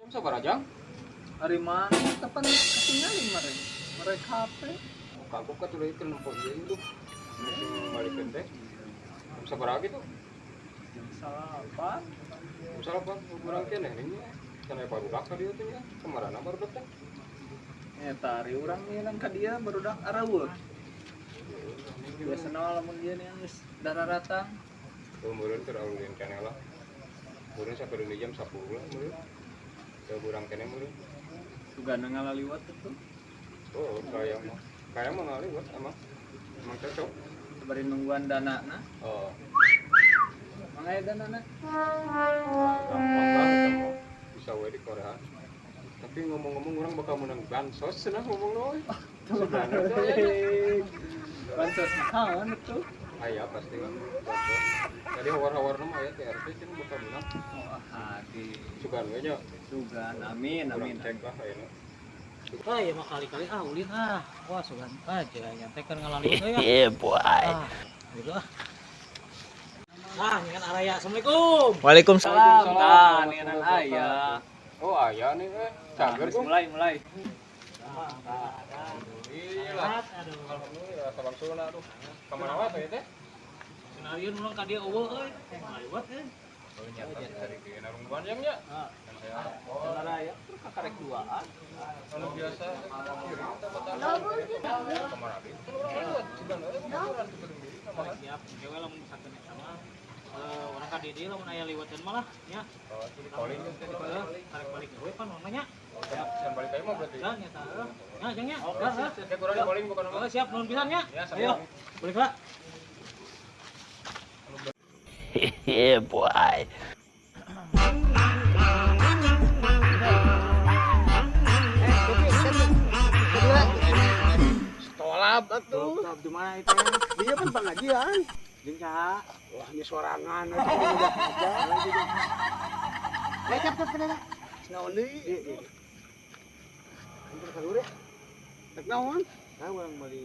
Sabar aja. Ari mana kapan ketinggalan mare? Mereka HP. Kagok ka tuloy ka ng pagyo itu. Balikeun teh. Sabar gitu. Jam salapan. Jam salapan urang keneh nya. Cenah barudak ka dieu teh nya. Kamarana barudak teh? Eta ari urang ngilang ka dia barudak areueuh. Biasana lamun dia nih geus dararatang. Tuh meureun keur alulin keneh lah. Meureun sampai di jam 10 lah meureun. Teu urang keneh meureun. Sugana ngalaliwat tuh. Oh, kayak mah. Kayak mah ngaliwat emang. Emang cocok. Bari nungguan dana na. Oh, Mang aya dana na. Gampang banget mah. Bisa we di Korea. Tapi ngomong-ngomong orang bakal menang bansos cenah ngomong we. Sugana teh aya nya. Bansos naon itu? Aya pasti lah. Bansos. Tadi hawar-hawar nama aya TRT cenah bakal menang. Oh, hadi. Sugan we nya. Sugan, amin Urang amin. cek lah ayeuna. Ah, ya mah kali-kali ah ulin ah. Wah, sugan aja nyantai kan ngalaliwat euy ah. Yeah, boy. Ah, gitu ah. Ah, ini kan araya. Assalamualaikum. Waalaikumsalam. Tah, Waalaikumsalam. nianan aya. Oh, aya nih eh. Cager Geus kok. mulai mulai. Alhamdulillah. Aduh. Alhamdulillah sabangsuna aduh. Kamana wae teh teh? Senarian urang ka dieu eueuh euy. Ngaliwat euy. Oh, nyata cari ke narungguan jam nya. Ah. Oh, Raya terus kakarek duaan. anu biasa kiri kita Kamana deui? Kan urang lewat sugan we urang teu diri tambahan. Siap, dewe lamun misalkan eta mah. Eh, urang ka dieu deui lamun aya liwatan mah lah nya. Oh, di calling teh di Heeh, karek balik we pan mah nya. Siap balik aja mah berarti. Dan nyata heuh. Nya jeung nya. Oh, Dah, heuh. siap, siap. Kurang di calling bukan nama. Heuh, siap nuhun pisan nya. Ya, sama. Ayo, balik lah. Yeah, boy. Tolap atuh. Di mana itu? Dia kan pengajian. Jeung saha? Wah, ini sorangan atuh udah aja. Lecap teh kenapa? Naon deui? Antar ka ya. Rek naon? Nah, urang meuli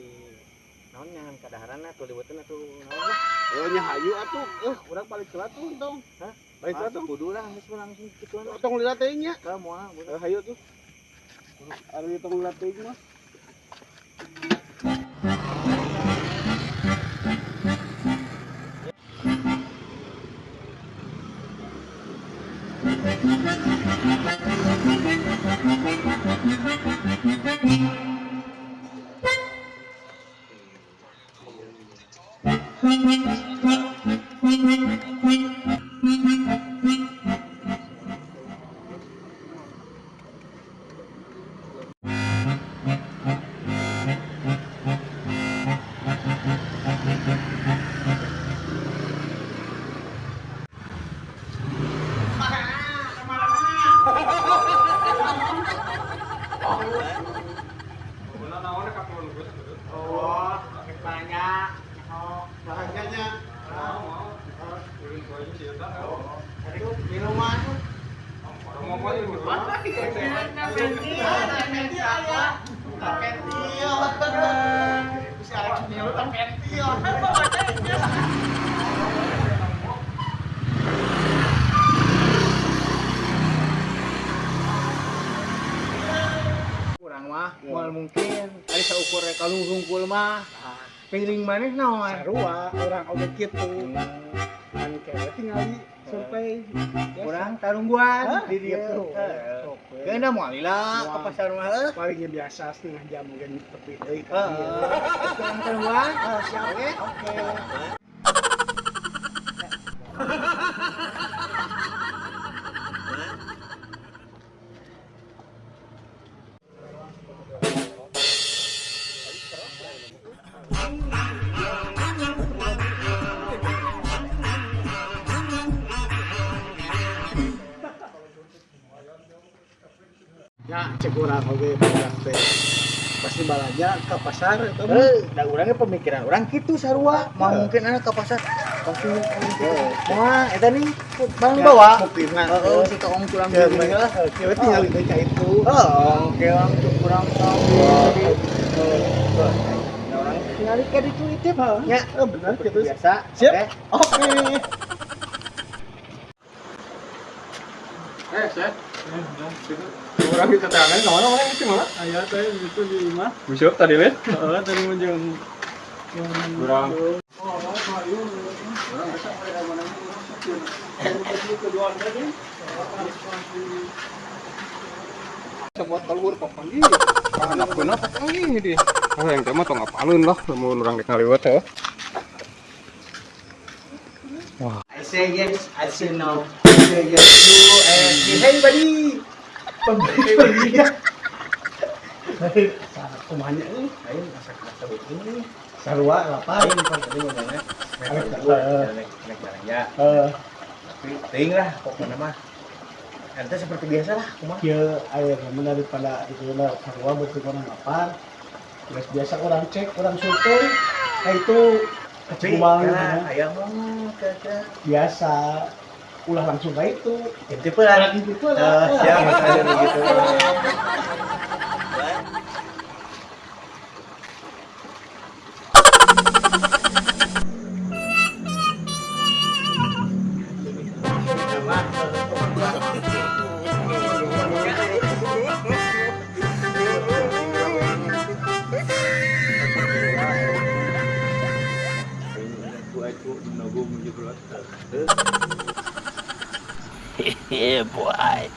naon nyangan kadaharan atuh liwetan atuh naon lah. Oh, nya hayu atuh. Eh, urang balik heula tuh tong. Hah? Balik heula tuh. Kudu lah geus langsung kituan. Tong lila teh nya. Ka moal Eh, hayu tuh. Ari tong lila teh mah. Benar naon ka kulon geus. Oh, banyak. Oh, bahagianya. Mau. Ulin koin sih eta. Aduh, minuman. Orang mau aja gitu. Pentil. Bisa arek milu teh pentil. Urang mah moal mungkin ari saukur rek kalung hungkul mah. Piring maneh naon? Sarua urang oge kitu. Kan kewe tingali survei. Urang tarungguan Hah? di dieu. Gitu. Heeh. Sok we. Geuna moal lila ke Moal. pasar mah heuh. Palingnya biasa setengah jam mungkin tepi deui ka Heeh. dieu. Urang tarungguan. Ah, siap. Oke. Oke. Ya, cek urang oge budak teh. Pasti balanja ke pasar eta mah. Heuh, da urangnya pemikiran urang kitu sarua, mah mungkin anak ke pasar pasti moal eta nih bang Ya, bawa. buktina. Heeh, si toong kurang Cek gini lah. Cewek tinggal di ka itu. Heeh, keong tuh kurang tahu. Nah, orang tinggal ka ditu itip. Nya, Eh, bener gitu. biasa. Siap. Oke. Oke. Eh, Seth. Urang kita tangan ka mana mana sih mana? Aya teh gitu di imah. Bisa tadi leh. Heeh, tadi mun jeung Urang. Oh, ayo. Urang bisa aya mana urang sok ieu. Sebuat kaluhur papanggih. Anak beuna papanggih di. Ah yang teh mah tong apaleun lah lamun urang rek ngaliwet heuh. I say yes, I say no. I say yes, you and me. Hey buddy. Pembeli ya. Kumanya euy. Ayo masak masak begini. Sarua lapar. Ayo pan tadi ngomongnya. Naik naik barangnya. Heeh. Tapi teuing lah pokoknya mah. Nanti seperti biasa lah kumaha. Kieu aya mah daripada itu lah sarua beuki urang lapar. Geus biasa orang cek, orang survei. Nah itu Tapi kecubang kira aya mah kira-kira biasa ulah langsung kayak itu. intip lah. Intip lah. Siap makanya begitu. Yeah, boy.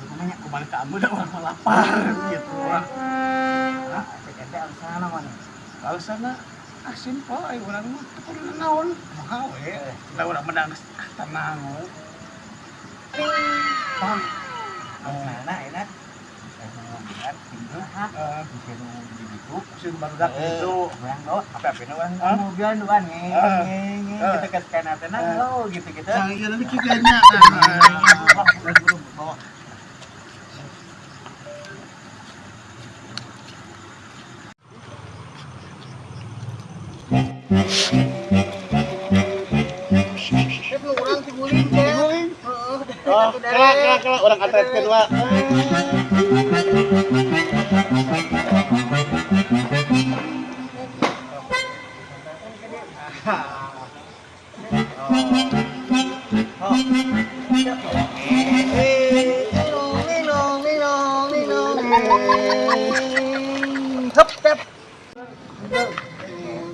Namanya kembali ke ambu dah orang lapar gitu. Ah, cek alasan mana? Alasanna ah simpel aya urang mah teu kudu naon. Kumaha we. Da urang menang ah tenang we. Paham? Alasanna enak. Heeh. Gitu. Barudak gitu. Orang bawa apa-apa orang Hah? mobil duan nge Ah. nge Ah. gitu ke scanner tenang oh gitu gitu. Nah, iya nanti kitanya. Bawa. Oh, kelak kelak kelak urang atretkeun wa.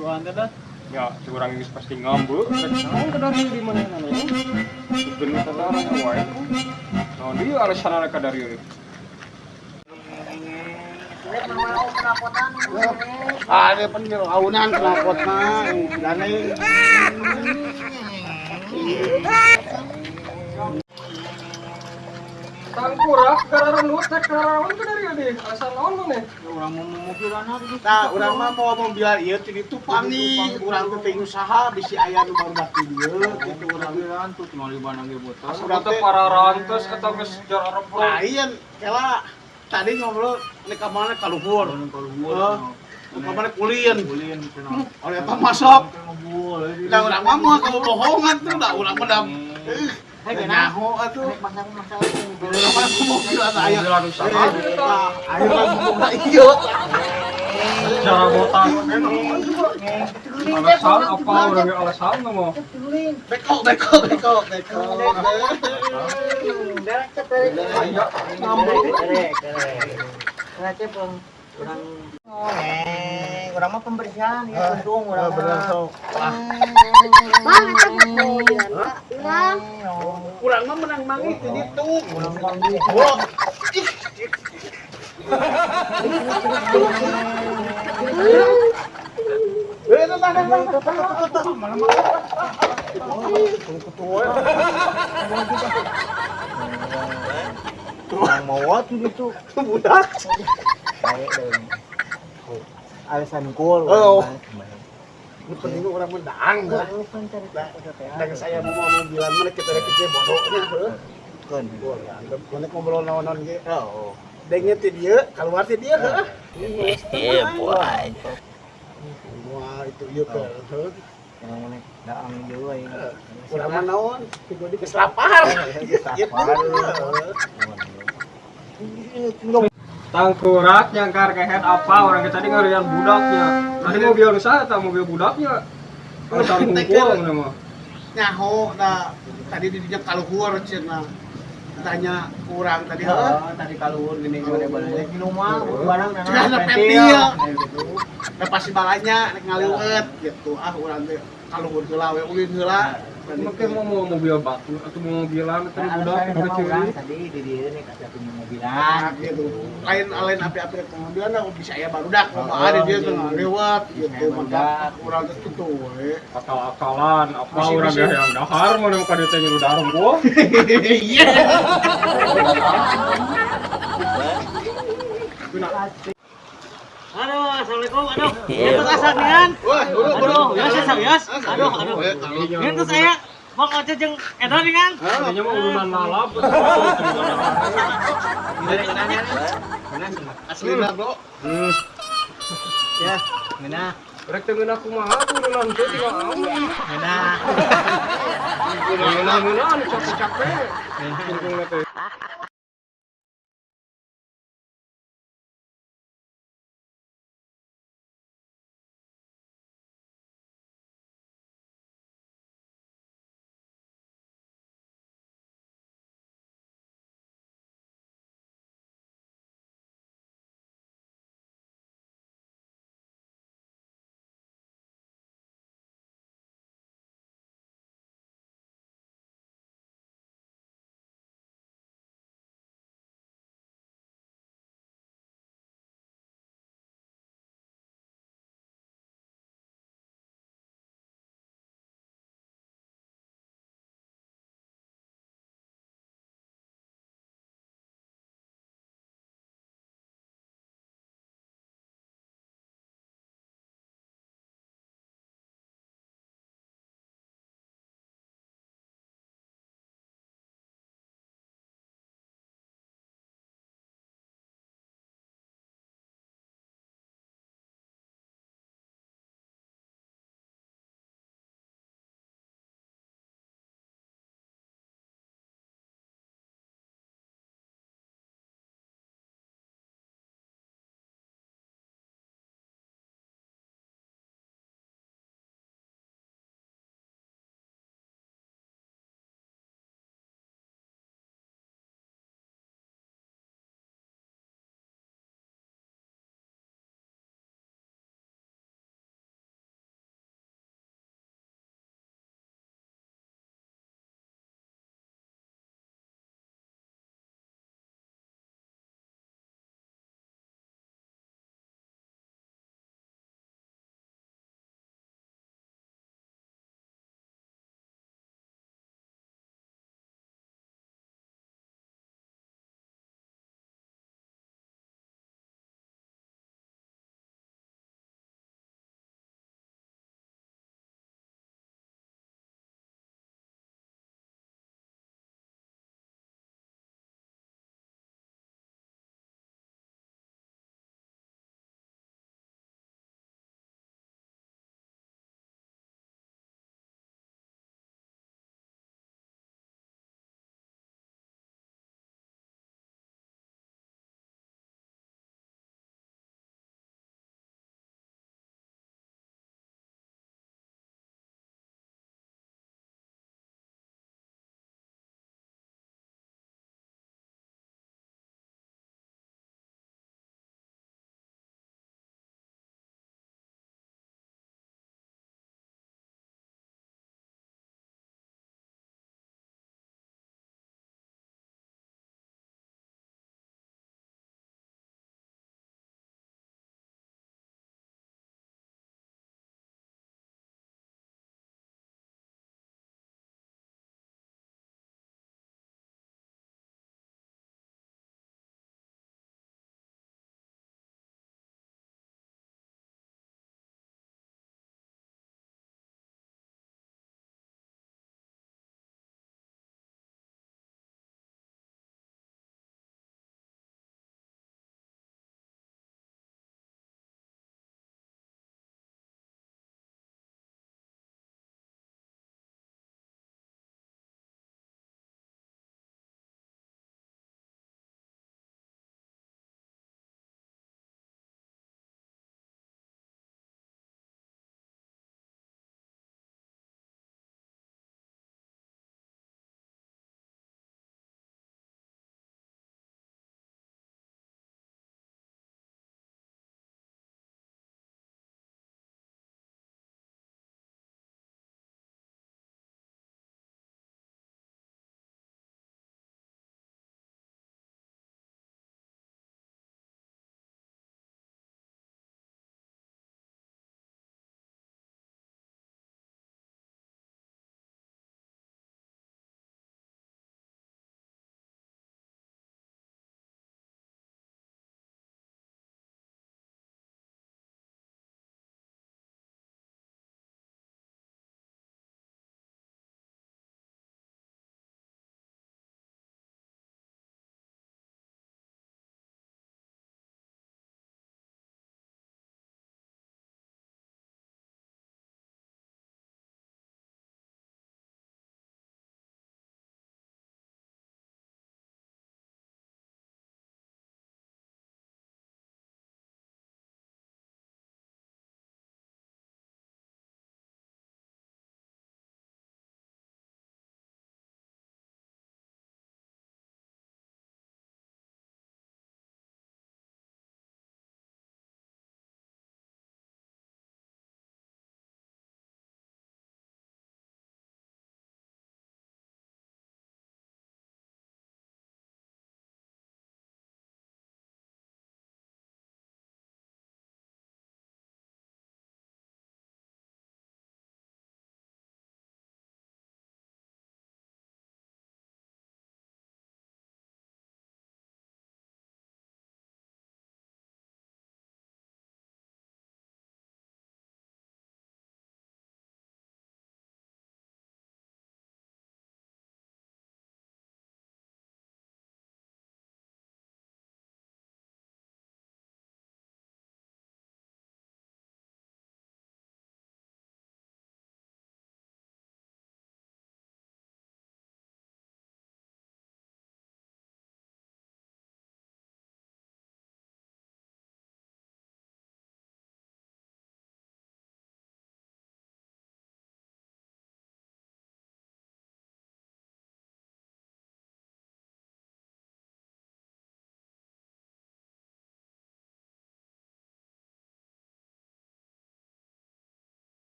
Duaan teh dah. Ya, curang ini pasti ngambek. Rek naon ka dari di mana mana ya? Gelut eta orang wae. Naon deui alasanna ka dari ieu? Ada penjel aunan knalpotna, dana. Tangkurak kararenut rek karaon ka dari ieu deh. Alasan naon maneh? Urang mau mobilan Nah, urang mah mau mobilan ieu ti ditu pangi, urang teh teu usaha bisi aya nu barudak di dieu kitu urang. Mobilan tuh tinggal di mana ge botol. Urang teh pararantes eta geus jararep. Nah, iya kela tadi ngobrol nek ka mana ka luhur. Ka luhur. Heeh. Ka mana kulin. Kulin cenah. Oh, eta masuk. Ngebul. Da urang mah moal kabobohongan tuh da urang mah da. Nyaho atuh. Urang mah mobilan aya. Mobilan usaha eta. Ayo lah mobilan ieu. Jarabotan. Alasan apa urang ge alasan mah? Beko beko beko beko. Aya ngambek. Urang mah pembersihan ya untung urang Bener mah. sok. Bang, eta mobilan ka urang. Urang mah menang mangi ti ditu. Urang mangi. Wah. Eh, tah tah tah tah tah. Malah Urang mawa tuh gitu. budak. Alasan kul. Oh. Nu penting urang mah daang. Dan saya mau mobilan mana kita rek kece bodohnya heuh. Keun. Mana ngobrol naon-naon ge. Oh. Denge ti dieu, keluar ti dieu heuh. Yeah, boy. Wah, itu ieu ke. Heuh. Daang juga ini. Urang mah naon? Geus lapar. Lapar. Tangkurak nyangkar kehet apa orang kita tadi ngerian budaknya. Tadi mobil usaha atau mobil budaknya. Alasan hungkul mana mah. Nyaho da tadi di dinya kaluhur cenah. Tanya kurang tadi heuh. Oh, tadi kaluhur gini gimana boleh minum mah barang Cenah pentil. Gitu. Nah, pasti balanya rek ngaliwet gitu. Ah, urang teh kaluhur heula we ulin heula. Make mau mau mobil batu atau mau mobilan atau Nah, budak alasannya udah sama orang curi. tadi di dia nih kasih aku mobilan. Nah, gitu. Lain lain api-api rek mobilan aku bisa aya barudak loba ada dia teh ngaliwet gitu. Maka urang teh kitu we. Akal-akalan apa Bisi-bisi. orang gak yang dahar mana muka dia teh nyuruh dahar gua. Iya. Aduh, assalamualaikum. Aduh, ya terus asa nian. Wah, buru buru. Aduh, ya saya serius. Aduh, aduh. Ini terus saya mau ngoceh jeung eta nih kan. Kayaknya mah urunan lalap. Aslina, Bro. Ya, ngena, Rek teh ngeunah kumaha urunan teh tinggal amun. ngena. Ngeunah-ngeunah anu capek-capek. Tungtungna teh.